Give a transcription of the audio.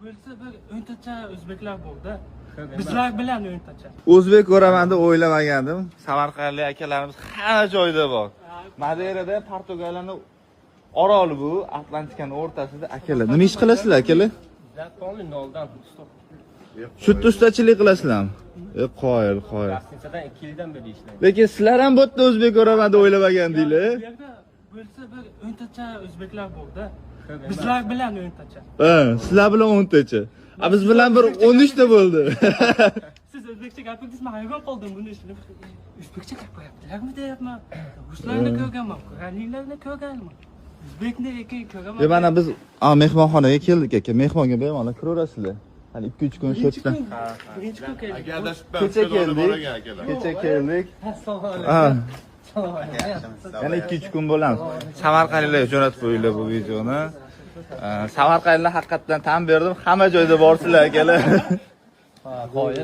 Bo'lsa, bir 10 tacha o'zbeklar borda. Bizlar bilan 10 tacha. O'zbek ko'raman deb o'ylamagandim. Samarqandlik akalarimiz hamma joyda bor. Madeirada, Portugaliyani oroli bu, Atlantikani o'rtasida akalar. Nima ish qilasizlar, akalar? Bizlar полный noldan, usta. Shu yerda ustachilik qilasizlarmi? E, qoyil, qoyil. Гостиница dan 2 yildan beri ishlayman. Lekin sizlar ham bu yerda o'zbek ko'raman deb o'ylamagandinglar. Bu yerda bo'lsa, bir 10 tacha o'zbeklar borda. Bizlar bilan 10 tacha. Ha, sizlar bilan 10 tacha. A biz bilan bir 13 ta bo'ldi. Siz o'zbekcha gapirdingiz, man hayron qoldim buni eshitib. O'zbekcha gapiryaptilarmi deyapman. Ruslarni ko'rganman, koreyaliklarni ko'rganman. O'zbekni lekin ko'raman. E, mana biz mehmonxonaga keldik, aka. Mehmonga bemalol kiraverasizlar. Hali 2-3 kun shu Birinchi yerda. kun, birinchi kun keldik. Aka, adashib Kecha keldik. Akalar. Kecha keldik. Assalomu alaykum. Ha. Assalomu alaykum. Yana 2-3 kun bo'lamiz. Samarqandliklarga jo'natib qo'yinglar bu videoni. Samarqandliklar, haqiqatdan tan berdim. Hamma joyda borsizlar, akalar. Ha, qoyil.